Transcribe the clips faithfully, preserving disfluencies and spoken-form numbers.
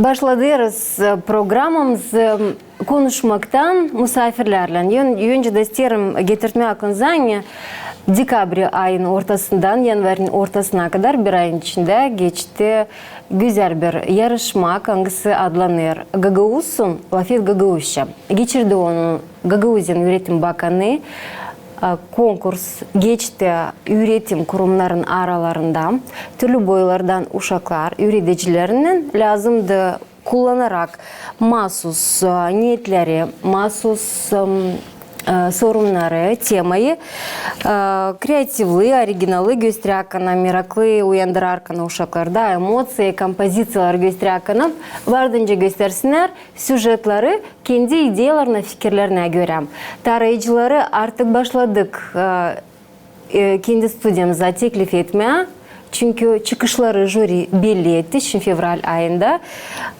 Başladêrız, e, programamızı, e, konuşmaktan musaafirlerlän. Ön-, öncä dä isteerim getirtmää aklınıza, ani dekabr ayın ortasından yanvarın ortasına kadar bir ayın içindä geçti gözäl bir yarışma, angısı adlanêr Gagauzsun, lafet gagauzça. Geçirdi onu Gagauziyanın üüretim bakanı. E, konkurs geçti üüretim kurumnarın aralarında. Türlü boylardan uşaklar üüredicilerindän lääzımdı kullanarak maasuz, e, neetleri, maasuz, em, e, sorunnarı, temayı, e, kreativlii, originallı gösterärkänä, meraklı uyandırarkänä uşaklarda emoţiya, kompoziţiyaları gösterärkänä, vardıncı göstersinnär süjetleri kendi ideyalarına, fikirlerinä görä. Tarayıcıları artık başladık, e, e, kendi studiyamıza teklif etmää. Çünkü çıkışları jüri belli etti şindi fevral ayında.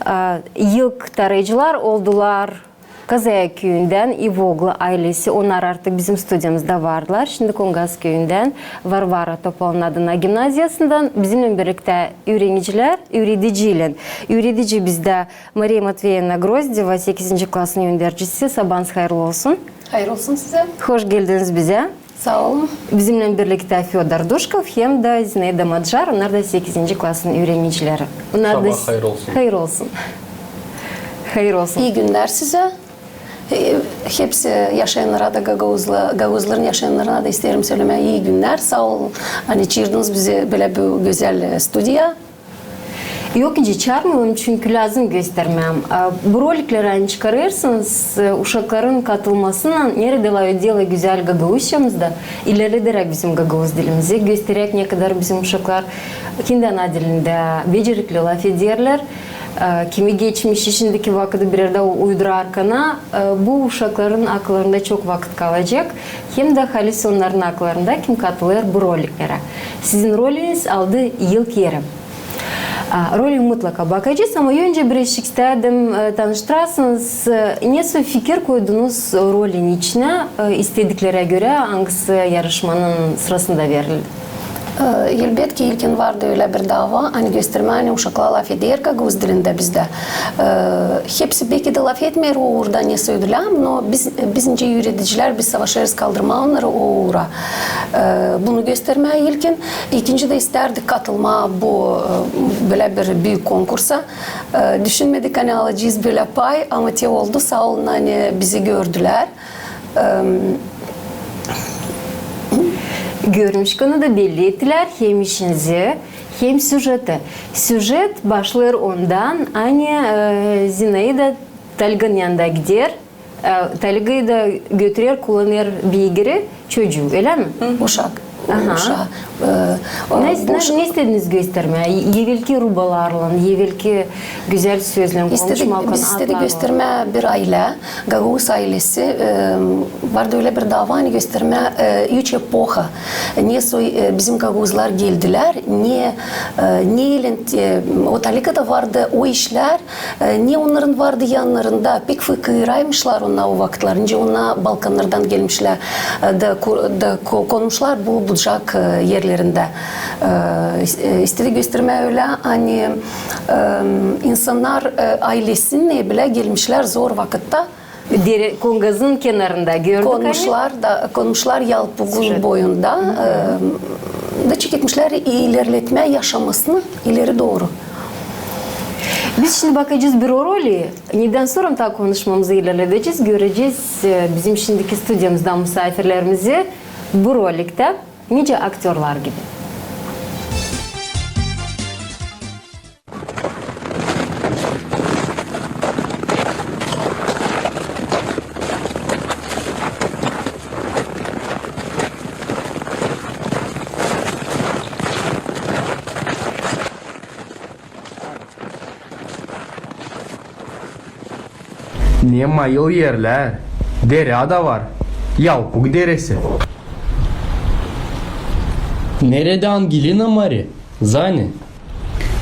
E, ilk tarayıcılar oldular Kazaya küüyündän İvoglu aylesi. Onnar artık bizim studiyamızda vardılar. Şindi Kongaz küüyündän Varvara Topalın adına gimnaziyasından bizimnän birliktä üürenicilär, üürediciylän. Üüredici bizdä Mariya Matveyevna Grozdeva, sekizinci klasın öndercisi. Sabaadan hayırlı olsun. Hayır olsun sizä. Hoş geldiniz bizä. Saa olun. Bizimnän birliktä Födor Duşkov hem dä Zinaida Madjar, onnar da sekizinci klasın üürenicileri. Onnar da... Sabaa hayır olsun. Hayır olsun. Hayır olsun. İi günnär sizä. E, hepsi yaşayannara da, gagauzla-, gagauzların yaşayannarına da isteerim sölemää ii günnär. Saa olun, ani çaardınız bizi bölä bir gözäl, e, studiya. Yok, hiç çaarmayalım, çünkü lääzım göstermää. A, bu rolikleri, ani çıkarêrsınız, e, uşakların katılmasınnan neredä lafedäl gözäl gagauzçamızda, ilerlederäk bizim gagauz dilimizi, gösteräk, ne kadar bizim uşaklar kendi ana dilindä becerikli lafederlär, e, kimi geçmişi şindiki vakıda bir erdä u-, uydurarkana, e, bu uşakların akıllarında çok vakıt kalacek, hem dä halis onnarın akıllarında, kim katılêr bu roliklerä. Sizin roliniz aldı ilk eri. A, roli mutlaka bakacez, ama öncä bir isteerim, e, tanıştırasınız, e, nesoy fikir koydunuz rolin içinä, e, istediklerä görä, angısı yarışmanın sırasında verildi? E, elbetki, ilkin vardı ölä bir dava, ani göstermää, ani uşaklar lafeder gagauz dilindä bizdä. E, hepsi beki dä lafetmeer o uurda nesoy ödülä, no biz, bizincä üüredicilär, biz savaşêrız kaldırmaa onnarı o uura. E, bunu göstermää ilkin. İkinci dä istärdik katılmaa bu, e, bölä bir büük konkursa. E, düşünmedik, ani alacez bölä pay, ama te oldu, saa olun, ani bizi gördülär. Em, görmüş konu da belli ettilär hem işinizi, hem süjeti. Süjet başlêêr ondan, ani, e, Zinaida Talganın yanında gider, e, Talgayı da götürer, kullanêr beygiri, çocuu, ölä mi? Uşak. Aha. Uşaa. E, ne, ne istediniz göstermää? Evelki rubalarlan, evelki gözäl sözlän konuşmaklän, biz istedik göstermää bir aylä, gagauz aylesi, e, vardı ölä bir dava, ani göstermää, e, üç epoha. Nesoy, e, bizim gagauzlar geldilär, ne, e, neylän, e, o Talgada vardı o işlär, e, ne onnarın vardı yannarında, pek fakiraymışlar onnar o vakıtlar, nicä onnar Balkannardan gelmişlär, e, da ko-, da ko-, konmuşlar bu Bucak, e, erlerindä. E, is-, e, istedik göstermää ölä, ani, e, insannar, e, aylesinnän bilä gelmişlär zor vakıtta. Dere, Kongazın kenarında gördük, ani konmuşlar da, konmuşlar Yalpugun boyunda, e, da çeketmişlär ilerletmää yaşamasını ileri dooru. Biz şindi bakacez bir o roli, nedän sora taa konuşmamızı ilerledecez, görecez, e, bizim şindiki studiyamızda musaafirlerimizi bu roliktä, nicä aktörlar gibi. Ne mayıl erlär, derä da var, Yalpuk deresi. Neredä Angelina, Mari, Zani?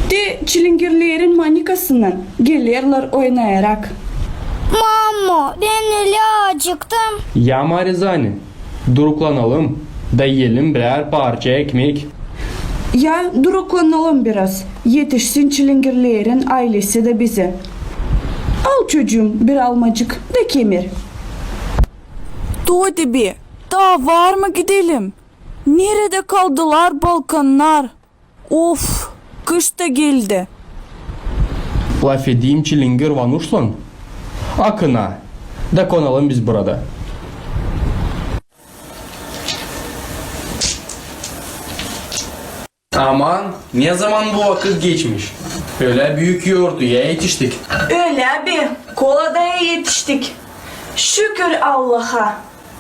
Te çilingirlerin manikasınnan gelerlär oynayarak. Mamo, bän ölä acıktım. Ya, Mari, Zani, duruklanalım da iyelim birär parça ekmek. Ya, duruklanalım biraz. Etişsin çilingirlerin aylesi dä bizä. Al, çocuum, bir almacık da kemer. Todi bi, taa var mı gidelim? Neredä kaldılar Balkannar? Of, kış ta geldi. Lafedeyim, çilingir Vanuşlan akına da konalım biz burada. Aman, ne zaman bu vakıt geçmiş? Ölä büük yortuya etiştik. Ölä bi, koladaya etiştik. Şükür Allaha.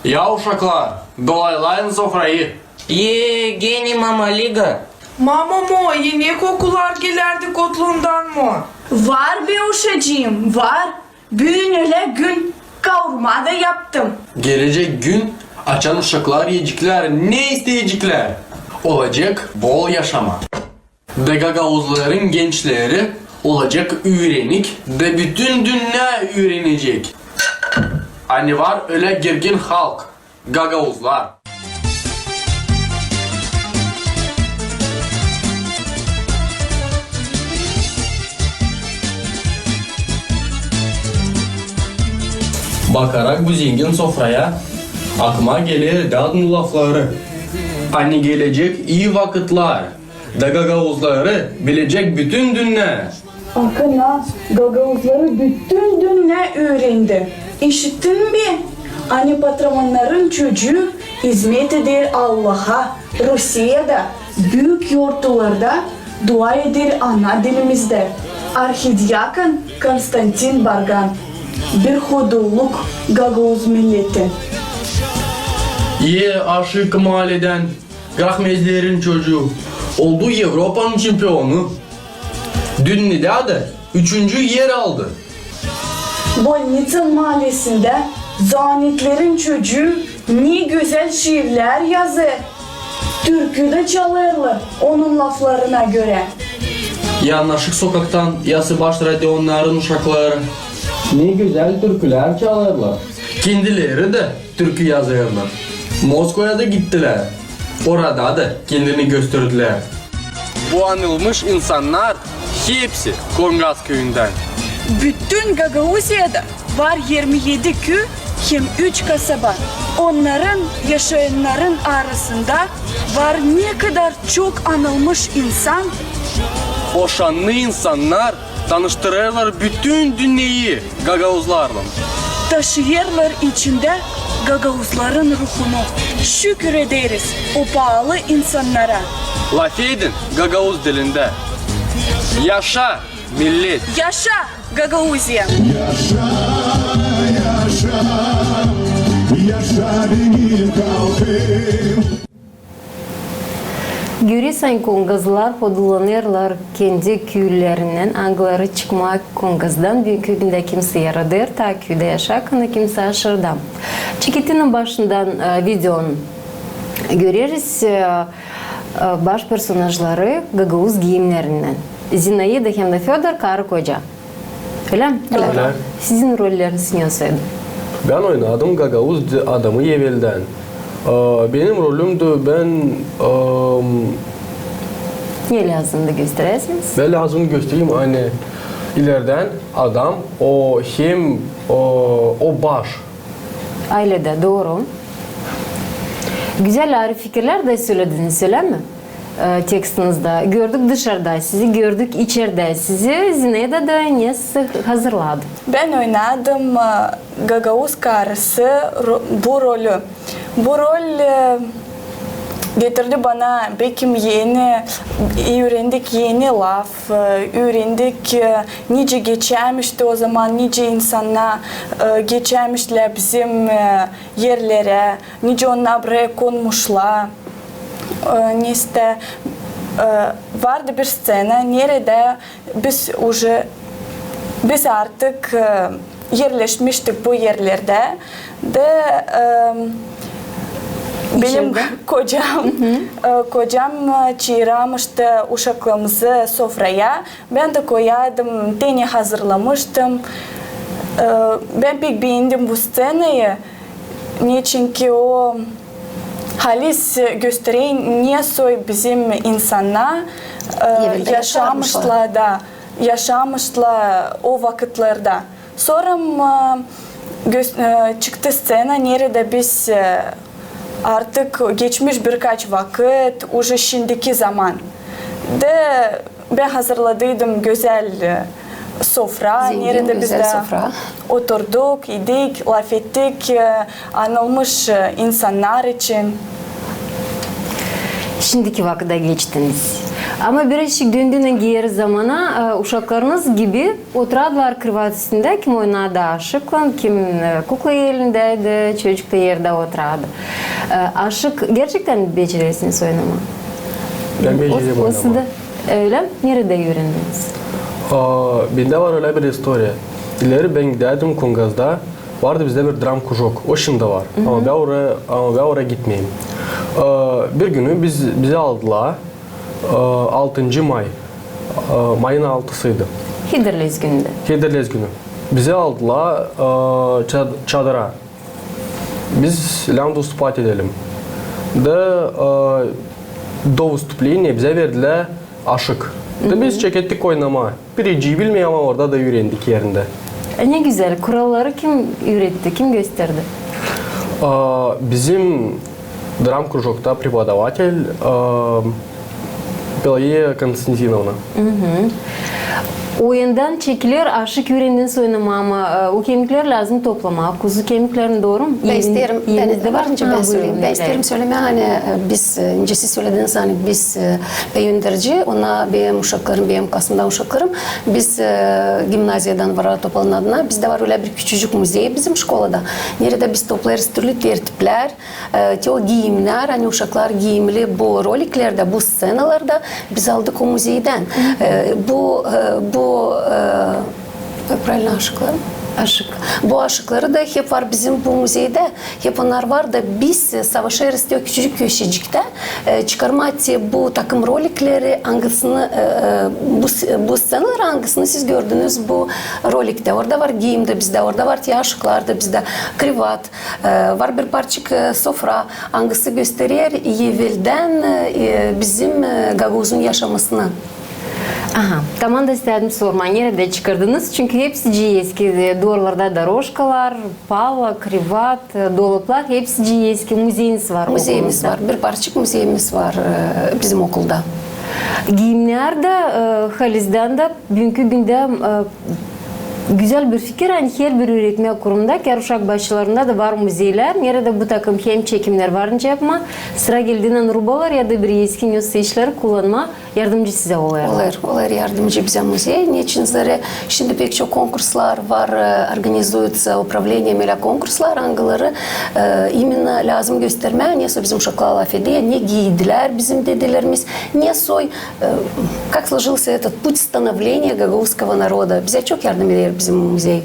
Ya, uşaklar, dolaylayın sofrayı. Ee, gene mama liga? Mama mo, yine kokular gelerdi kotluundan mo? Var bi, uşacıım, var. Büün ölä gün, kaurma da yaptım. Gelecek gün, açan uşaklar iyeceklär ne isteyeceklär, olacek bol yaşama. Da gagauzların gençleri olacek üürenik, da bütün dünnä üürenecek, ani var ölä girgin halk, gagauzlar. Bakarak bu zengin sofraya, aklıma geler dadın lafları, ani gelecek ii vakıtlar, da gagauzları bilecek bütün dünnä. Akına, gagauzları bütün dünnä üürendi. İşittin bi? Ani patramannarın çocuu izmet eder Allaha, Rusiyada, büük yortularda dua eder ana dilimizdä. Arhidiakon Konstantin Bargan, bir hodulluk gagauz milletin. E, Aşık Mahalledän Grahmezlerin çocuu oldu Evropanın çempionu. Dünnedä dä üçüncü er aldı. Bolnitsa mahallesindä Zanetlerin çocuu ne gözäl şiirlär yazêr. Türkü dä çalêrlar, onun laflarına görä. Yanaşık sokaktan Yasıbaş Rodionların uşakları ne gözäl türkülär çalêrlar. Kendileri dä türkü yazêrlar. Moskvaya da gittilär. Orada da kendini gösterdilär. Bu anılmış insannar hepsi Kongaz küüyündän. Bütün Gagauziyada var irmi edi küü hem üç kasaba. Onnarın yaşayannarın arasında var ne kadar çok anılmış insan. O şannı insannar tanıştırêrlar bütün dünneyi gagauzlarlan. Taşıyêrlar içindä gagauzların ruhunu. Şükür ederiz o paalı insannara. Lafedin gagauz dilindä. Yaşa, millet! Yaşa, Gagauziya! Yaşa, yaşa, yaşa benim halkım. Görersän, kongazlılar hodullanêrlar kendi küülerinnän, angıları çıkma Kongazdan, büünkü gündä kimsey aradêr taa küüdä yaşamak, ani kimsey aşırıda. Çeketinin başından, e, videonun göreriz, e, e, baş personajları gagauz giyimnerinnän. Zinaida hem dä Födor karı-koca. Ölä mi? Ölä. Sizin rolleriniz ne olsaydı? Bän oynadım gagauz d-, adamı eveldän. Aa, benim rolümdü, bän, aa, ne lääzımdı gösteräsiniz? Bän lääzım göstereyim, ani ilerdän adam, o hem, o, o baş. Ayledä, dooru. Gözäl, aarı fikirlär dä sölediniz, ölä mi? E, tekstinizdä. Gördük dışarda sizi, gördük içerdä sizi. Zinaida da ne hazırladı? Bän oynadım, e, gagauz karısı ro-, bu rolü. Bu rol, e, getirdi bana bekim eni, üürendik eni laf, e, üürendik, e, nicä geçämişti o zaman, nicä insannar, e, geçämişlär bizim, e, erlerä, nicä onnar burayı konmuşlar. E, neysä, e, vardı bir sţena, neredä biz uje, biz artık, e, erleşmiştik bu erlerdä. Da, e, benim kocam, e, kocam, e, çaarmıştı uşaklarımızı sofraya. Bän dä koyaydım, te ne hazırlamıştım. E, bän pek beendim bu sţenayı. Neçinki o halis gösterer, ne soy bizim insannar, e, yaşamışlar da, yaşamışlar o vakıtlarda. Sora, e, çıktı sţena, neredä biz, e, artık geçmiş birkaç vakıt, uje şindiki zaman. Da bän hazırladıydım gözäl, e, sofra, neredä biz dä oturduk, idik, lafettik, e, anılmış, e, insannar için. Şindiki vakıda geçtiniz. Ama birazçık döndüynän geeri zamana, e, uşaklarınız gibi oturardılar krivat üstündä, kim oynardı aşıklan, kim, e, kukla elindäydi, çocuk da erdä oturardı. E, aşık gerçektän becerersiniz oynamaa? Bän becererim oynamaa. Ölä mi? Neredä üürendiniz? Aa, bendä var ölä bir istoriya. İleri bän gidärdim Kungazda, vardı bizdä bir dram krujok. O şindi var. Ama bän oraya, ama bän oraya gitmeerim. Aa, bir günü biz, bizi aldılar, aa, altıncı may. Aa, mayın altısıydı. Hederlez günündä. Hederlez günü. Bizi aldılar, aa, çad-, çadıra. Biz lääzım vıstupat edelim. Da, e, do vıstupleniya bizä verdilär aşık. Da biz çekettik oynamaa. Biricii bilmeer, ama orada da üürendik erindä. E, ne gözäl. Kuralları kim üüretti, kim gösterdi? E, bizim dram krujokta преподаватель, e, Pelagiya Konstantinovna. Oyundan çekiler, aşık üürendiniz oynamaa, ama, e, o kemikleri lääzım toplamaa, kuzu kemiklerini, dooru mu? Bän isteerim, bän, varınca bän söleyim. Bän isteerim sölemää, ani, e, biz, e, nicä siz sölediniz, ani biz, e, bän önderci, ona benim uşaklarım, benim klasımdan uşaklarım, biz, e, gimnaziyadan var toplanan adına, bizdä var ölä bir küçücük muzey bizim şkolada. Neredä biz toplêêrız türlü tertiplär, e, te o giimnär, ani uşaklar giimli bu roliklerdä, bu sţenalarda, biz aldık o muzeydän. E, bu, e, bu, e, правильно, aşıklar? Aşık. Bu aşıkları da hep var bizim bu muzeydä, hep onnar var da biz, e, savaşêrız te o küçücük köşeciktä, e, çıkarmaa te bu takım rolikleri, angısını, e, e, bu s-, bu sţenaları, angısını siz gördünüz bu roliktä. Orada var giim dä bizdä, orada var te aşıklar da bizdä, krivat, E, var bir parçık, e, sofra, angısı gösterer eveldän, e, bizim, e, gagauzun yaşamasını. Aha, tamam da istedim sormaa, neredä çıkardınız? Çünkü hepsicii eski, e, duvarlarda doroşkalar, pala, krivat, e, dolaplar, hepsicii eski. Muzeyiniz var okulunuzda. Muzeyimiz var, bir parçık muzeyimiz var, e, bizim okulda. Giimnär dä, e, halizdän dä büünkü gündä, e, gözäl bir fikir, ani herbir üüretmä kurumunda, kär uşak başçalarında da var muzeylär, neredä bu takım hem çekimnär var nicä yapmaa, sıra geldiinän rubalar ya da bir eski nesoy işleri kullanmaa yardımcı sizä olêrlar. Olêr, olêr yardımcı bizä muzey. Neçin zerä şindi pek çok konkurslar var, e, организуется управлением ölä konkurslar, angıları, e, именно lääzım göstermää, nesoy bizim uşaklar lafeder, ne giydilär bizim dedelerimiz, nesoy, e, как сложился этот путь становления гагаузского народа. Bizä çok yardım eder bizim muzey.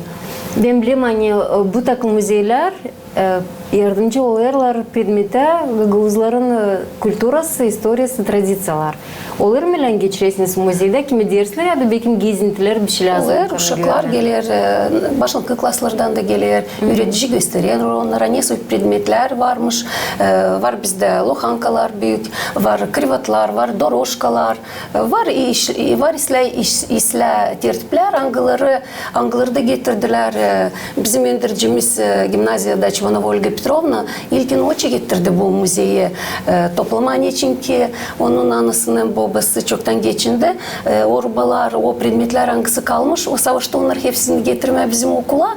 Bän bilerim, ani, e, bu takım muzeylär, e, yardımcı olêrlar predmetä gagauzların, e, kulturası, istoriyası, tradiţiyalar. Olêr mu lääzım geçirersiniz muzeydä kimi derslär ya da bekim gezintilär, bir şey lääzım? Olêr, uşaklar geler, e, başlanngıç klaslardan da geler, üüredici gösterer onnara, nesoy predmetlär varmış, e, var bizdä lohankalar büük, var krivatlar, var doroşkalar, e, var iş, var islää, iş, islää tertiplär, angıları, angıları da getirdilär, e, bizim öndercimiz, e, gimnaziyada Çivanova Olga Petrovna ilkin o getirdi bu muzeyä, e, toplamaa, neçin ki onun anası, bobası çoktan geçindi. E, o rubalar, o predmetlär, angısı kalmış, o savaştı onnarı hepsini getirmää bizim okula.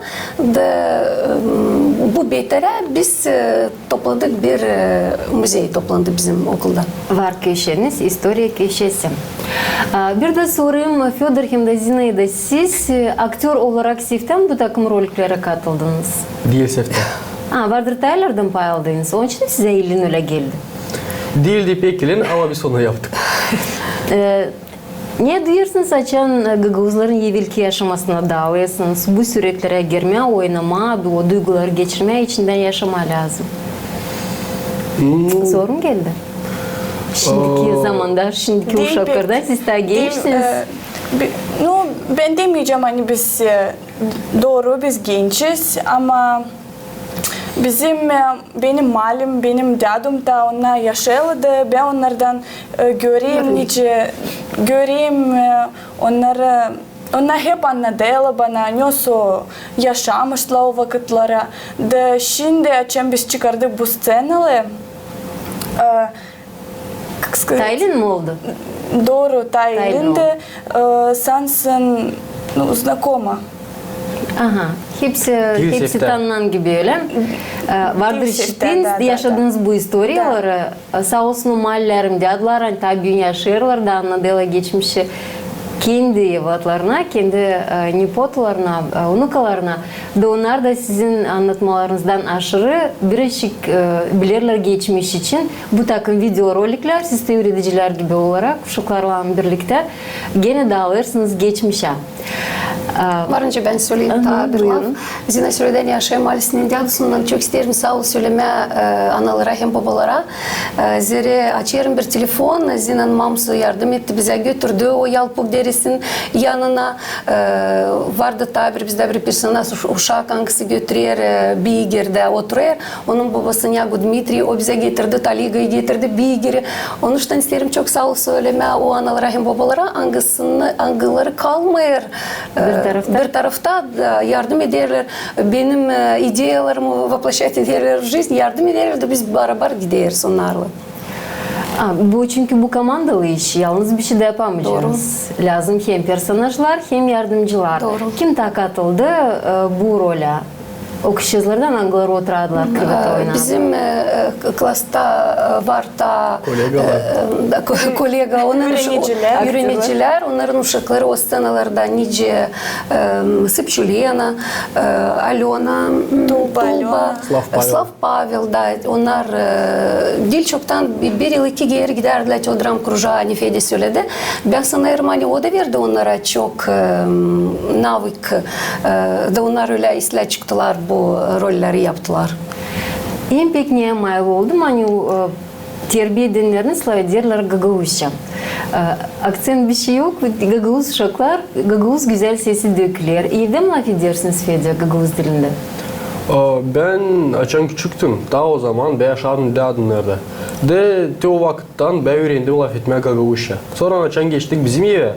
Da, e, bu beterä biz, e, topladık bir, e, muzey toplandı bizim okulda. Var köşeniz, istoriya köşesi. A, bir dä sorayım, Födor hem dä Zinaida, siz, e, aktör olarak sevdän bu takım roliklerä katıldınız? Diil sevdän. A, vardır taa ileridän pay aldıınız, onun için sizä ilin ölä geldi. Diildi pek ilin, ama biz onu yaptık. E, ne duyêrsınız, açan, e, gagauzların evelki yaşamasına daalêrsınız, bu süreçlerä girmää, oynamaa, bu duyguları geçirmää, içindän yaşamaa lääzım? Zor mu geldi? Şindiki zamanda, şindiki uşaklardan siz taa gençsiniz. E, bi-, nu, bän demeyecäm, ani biz, e, dooru, biz gençiz, ama Bizim, e, benim malim, benim dädum da onnar yaşêêrdı. Bän onnardan, e, görerim, nicä görerim, e, onnarı, onnar hep annadêrlar bana, nesoy yaşamışlar o vakıtları. Da şindi, açan biz çıkardık bu sţenalı, e, Taylin mi oldu? Dooru, Taylin da, e, sansın, nu, znakoma. Aha, hepsi, hepsi tanınan gibi, ölä mi? E, vardır işittiniz, yaşadınız bu istoriyaları. E, saa olsun o malilerim, dädular, ani taa büün yaşêêrlar da annadêrlar geçmişi kendi evlatlarına, kendi, e, nepotalarına, e, unukalarına. Da onnar da sizin annatmalarınızdan aşırı birazcık, e, bilerlär geçmiş için. Bu takım videoroliklär, siz te üüredicilär gibi olarak, uşaklarlan birliktä genä daalêrsınız geçmişä. E, var nicä bän söleyim taa bir laf. Zina söledi, ani yaşêêr maalisinin dädusundan, çok isteerim saa ol sölemää, e, analara hem bobalara. E, zerä açêrım bir telefon, Zinanın mamusu yardım etti bizä, götürdü o Yalpuk deresinin yanına. E, vardı taa bir, bizdä bir personaj, uş-, uşak, angısı götürer, e, beygerdä oturêr. Onun bobası Nyagu Dmitriy, o bizä getirdi, Taligayı getirdi, beygeri. Onuştan isteerim çok saa ol sölemää o analara hem bobalara, angısını, angıları kalmêêr, e, bir tarafta da yardım ederlär. Benim, e, ideyalarımı воплощать ederlär в жизнь, yardım ederlär da biz barabar gideriz onnarlan. A, bu, çünkü bu komandalı iş, yalnız bişey dä yapamayacenız. Lääzım hem personajlar, hem yardımcılar. Kim taa katıldı, e, bu rolä? O kişilerdan, angıları oturardılar krıvıta oynardılar. Bizim, e, e, klasta, e, var taa, e, e, ko-, kolega, onnar üürenicilär, onnarın uşakları o sţenalarda nicä, e, Sıpçu Lena, e, Alöna, m, Tuba, Tuba, Slav Pavel. Slav Pavel da, onnar, e, diil çoktan bi-, bir yıl, iki geeri gidärdilär o dram kružaa, ani Fedä söledi. Bän sanêrım, ani o da verdi onnara çok, e, navık, e, da onnar ölä islää çıktılar, bu rolleri yaptılar. Hem pek ne mayıl oldum, ani, e, terbiya edenleriniz lafederlär gagauzça. E, akţent bişey yok, gagauz uşaklar, gagauz gözäl sesi döküler. Evdä mi lafedersiniz, Fedä, gagauz dilindä? A, bän açan küçüktüm, taa o zaman bän yaşardım dädümnerdä. Da te o vakıttan bän üürendim lafetmää gagauzça. Sora açan geçtik bizim evä,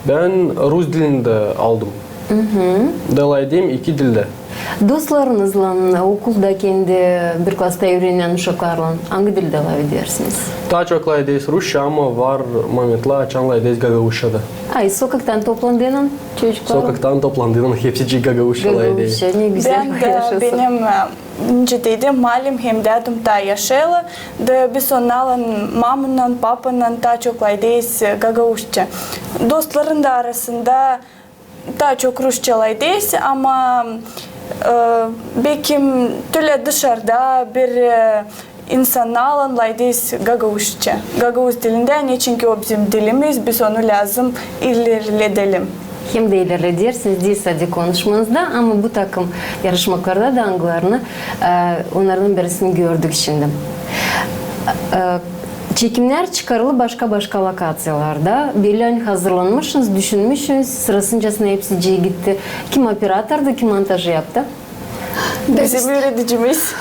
bän rus dilini dä aldım. Da lafedeyim iki dildä. Dostlarınızlan, okulda kendi bir klasta üürenän uşaklarlan angı dildä lafedersiniz? Taa çok lafederiz rusça, ama var momentlar, açan lafederiz gagauzça da. A, sokaktan toplandıynan çocuklar? Sokaktan toplandıynan hepsicii gagauzça lafederiz. Gagauzça, ne gözäl. Bän dä, benim, e, nicä dedim, malim hem dädum taa yaşêêrlar, da biz onnarlan, mamunnan, papannan taa çok lafederiz, e, gagauzça. Dostların da arasında taa çok rusça lafederiz, ama, e, bekim tölä dışarda bir, e, insannarlan lafederiz gagauzça. Gagauz dilindä, neçinki o bizim dilimiz, biz onu lääzım ilerledelim. Hem dä ilerledersiniz, diil sade konuşmanızda, ama bu takım yarışmaklarda da angılarını, e, onnardan birisini gördük şindi. E, çekimnär çıkarılı başka-başka lokaţiyalarda. Belli, ani hazırlanmışsınız, düşünmüşsünüz, sırasıncasına hepsicii gitti. Kim operatordu, kim montajı yaptı? Bizim üüredicimiz.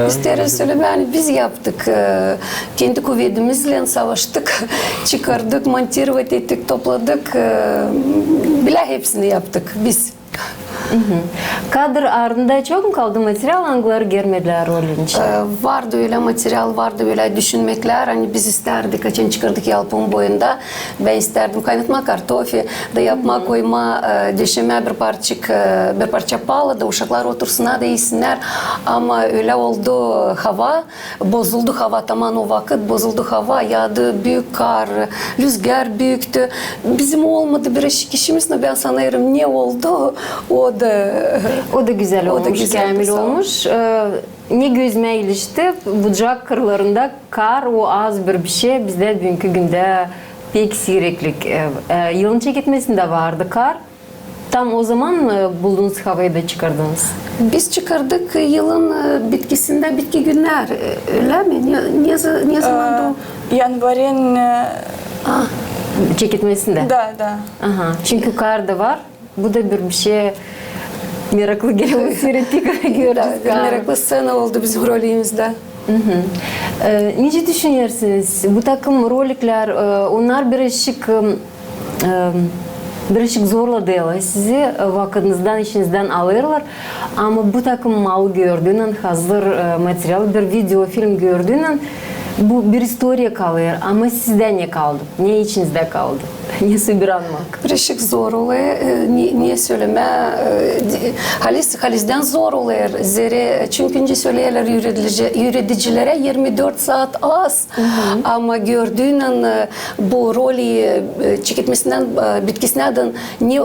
İsteerim sölemää, ani biz yaptık. E, kendi kuvedimizlän savaştık, çıkardık, монтировать ettik, topladık. E, bilä hepsini yaptık biz. Kadr ardında çok mu kaldı material, angıları gelmedilär rolün içinä? E, vardı ölä material, vardı ölä düşünmeklär. Ani biz istärdik, açan çıkardık Yalpuun boyunda, bän istärdim kaynatmaa kartofi da yapmaa, koymaa, e, döşemää bir parçık, e, bir parça palı da uşaklar otursunnar da iisinnär. Ama ölä oldu hava, bozuldu hava, taman o vakıt bozuldu hava, yaadı büük kar, rüzgär büüktü. Bizim olmadı bir işimiz, no bän sanêrım, ne oldu, o da, o da gözäl olmuş, käämil olmuş. E, ne gözümä ilişti, Bucak kırlarında kar, o az bir bişey, bizdä büünkü gündä pek siireklik. E, e, yılın çeketmesindä vardı kar. Tam o zaman mı buldunuz havayı da çıkardınız? Biz çıkardık yılın, e, bitkisindä, bitki günnär, e, ölä mi? Ne, ne za-, ne zamandı o? E, yanvarın, e, çeketmesindä. Da, da. Aha. Çünkü kar da var. Bu da bir bişey Meraklı geler, seyrettik, görecez. Da, bir meraklı sţena oldu bizim rolümüzdä. E, nicä düşünersiniz, bu takım roliklär, e, onnar birazcık, e, e, birazcık zorladêrlar sizi, e, vakıdınızdan, işinizdän alêrlar. Ama bu takım mal gördüünän, hazır, e, material, bir videofilm gördüünän, bu bir istoriya kalêr. Ama sizdä ne kaldı? Ne içinizdä kaldı? Nesoy bir anmak. Birazcık zor olêr, e, ne, ne sölemää, e, di-, halis, halizdän zor olêr. Zerä, çünkü nicä söleerlär, üüredicilerä irmi dört saat az. Ama gördüünän, e, bu rolü, e, çeketmesindän, e, bitkisinädän ne, e,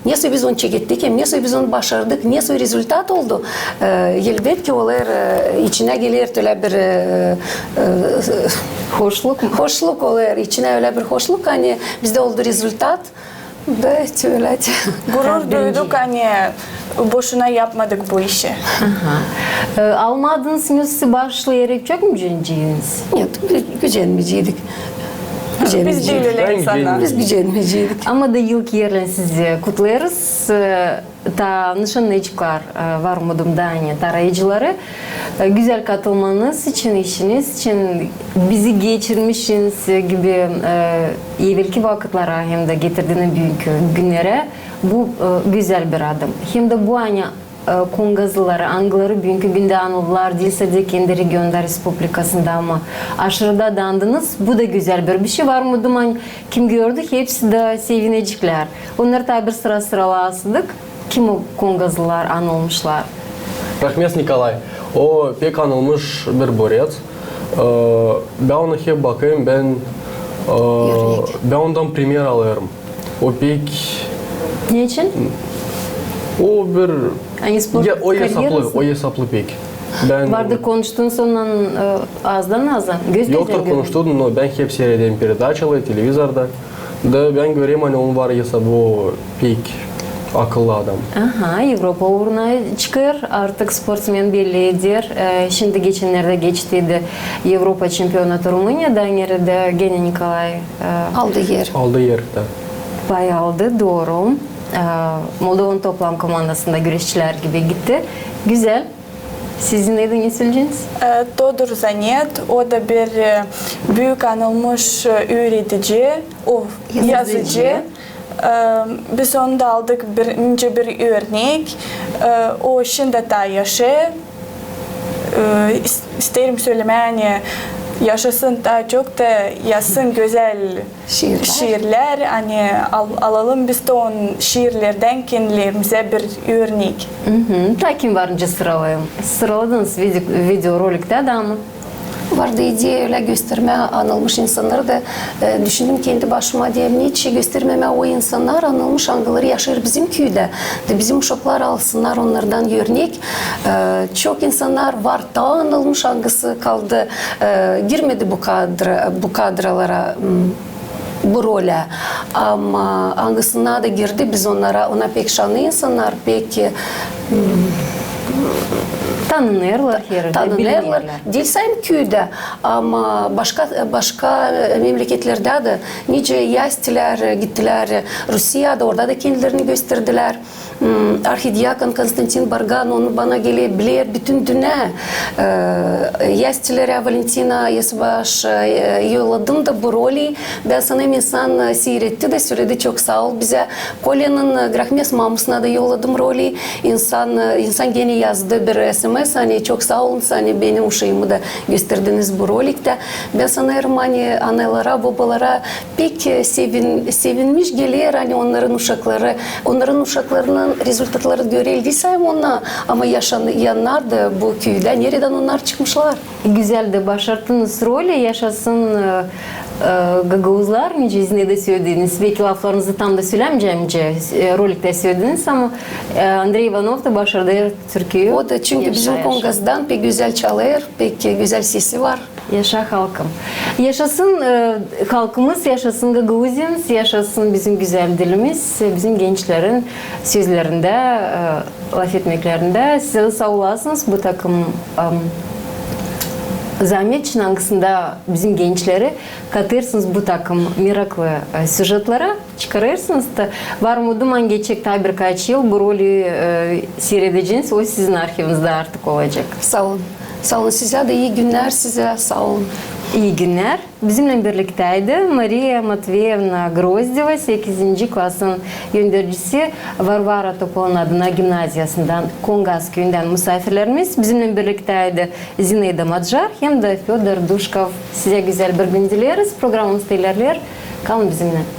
nesoy biz onu çekettik, hem nesoy biz onu başardık, nesoy rezultat oldu. E, elbetki, olêr, e, içinä geler ölä bir, e, e, hoşluk mu? Hoşluk olêr, içinä ölä bir hoşluk, ani bizdä oldu rezultat. Da, ölä. Gurur duyduk, ani boşuna yapmadık bu işi. Aha. E, almadınız mı siz başlayarak, çok mu gücendiydiniz? Нет, gü-, gücenmeyeceydik. Biz diil ölä insannar. Biz gücenmeyeceydik. Ama da ilk erlän sizi kutlêêrız. E, tanışın, nicä, e, var umudum da, ani tarayıcıları. E, gözäl katılmanız için, işiniz için, bizi geçirmişsiniz gibi, e, evelki vakıtlara hem dä getirdiniz büünkü günnerä. Bu, e, gözäl bir adım. Hem dä bu, ani, e, kongazlıları, angıları büünkü gündä anıldılar, diil sade kendi regionda, respublikasında, ama aşırı da dandınız. Bu da gözäl bir bişey. Var umudum, ani kim gördü, hepsi dä sevineceklär. Onnarı taa bir sıra sıralayasaydık. Kim o kongazlılar, anılmışlar? Rahmetli Nikolay. O pek anılmış bir borec. E, bän ona hep bakêrım, bän, e, bän ondan primer alêrım. O pek... Neçin? O bir... Ani sport karieräsindä? O esaplı, o esaplı pek. Bän... Vardır, konuştunuz onunnan, e, azdan-azdan? Yoktur, konuştum, no bän hep siredäm peredaçaları televizorda. Da bän görerim, ani onun var esabı, pek akıllı adam. Aha, Evropa uuruna çıkêr, artık sportsmen belli eder. E, şindi geçennerdä geçtiydi Evropa çempionatı Rumuniyada, neredä genä Nikolay, e, aldı er. Aldı er, da. Pay aldı, dooru. E, Moldovanın toplam komandasında güreşçilär gibi gitti. Gözäl. Sizin neydi, ne söleyeceniz? E, Todur Zanet, o da bir, e, büük anılmış, e, üüredici, o, yazıcı. Yazıcı. E, biz ondan aldık bir, nicä bir örnek. E, o şindi taa yaşêêr. E, is-, isteerim sölemää, ani yaşasın taa çok da yazsın gözäl şiirlär. Şiirlär, ani al-, alalım biz dä onun şiirlerdän kendilerimizä bir örnek. Mhm. Taa kim var, nicä sıralayalım? Sıraladınız video-, videoroliktä adamı. Vardı ideya ölä göstermää anılmış insannarı da, e, düşündüm kendi başıma, deerim, neçin göstermemää o insannar anılmış, angıları yaşêêr bizim küüdä. Da bizim uşaklar alsınnar onnardan örnek. E, çok insannar var taa anılmış, angısı kaldı, e, girmedi bu kadra, bu kadralara, m, bu rolä. Ama angısına da girdi, biz onnara, ona pek şanlı insannar, pek, m, tanınêrlar, tanınêrlar. Diil sade küüdä, ama başka, başka, e, memleketlerdä dä, nicä yastilär, gittilär Rusiyada, orada da kendilerini gösterdilär. M, arhidiakon Konstantin Bargan, onu bana geler, biler bütün dünnä. E, yastilerä Valentina Yasıbaş, e, yolladım da bu rolü. Bän sanêrım, insan, e, siiretti da söledi: çok saa ol bizä. Kolyanın, e, Grahmes mamusuna da yolladım rolü. İnsan, e, insan genä yazdı bir S M S, ani çok saa olun, ani benim uşaamı da gösterdiniz bu roliktä. Bän sanêrım, ani analara, bobalara pek, e, sevin-, sevinmiş geler, ani onnarın uşakları, onnarın uşaklarının rezultatları görerlär, diil sade onnar, ama yaşayannar da bu küüdä, neredän onnar çıkmışlar. Gözäl dä başardınız rolü, yaşasın, e, e, gagauzlar, nicä siz dä sölediniz. Bekim laflarınızı tam da sölämeycäm, nicä, e, roliktä sölediniz, ama, e, Andrey İvanov da başardı Türküyü. O da çünkü bizim Kongazdan pek gözäl çalêr, pek gözäl sesi var. Yaşa halkım. Yaşasın, e, halkımız, yaşasın Gagauziyamız, yaşasın bizim gözäl dilimiz, bizim gençlerin sözlerindä, e, lafetmeklerindä. Siz saa olasınız, bu takım, em, Zaamet için, angısında bizim gençleri katêrsınız bu takım meraklı e, süjetlara, çıkarêrsınız da, var umudum, ani gelecek taa birkaç yıl bu rolü e, siiredeceniz, o sizin arhivinizda artık olacek. Saa olun. Saa olun sizä dä, ii günnär sizä, saa olun. İi günnär. Bizimnän birliktäydi Mariya Matveyevna Grozdeva, sekizinci klasın öndercisi, Varvara Topalın adına gimnaziyasından, Kongas küüyündän musaafirlerimiz. Bizimnän birliktäydi Zinaida Madžar hem dä Födor Duşkov. Sizä gözäl bir gün dileeriz. Programamız ilerleer. Kalın bizimnän.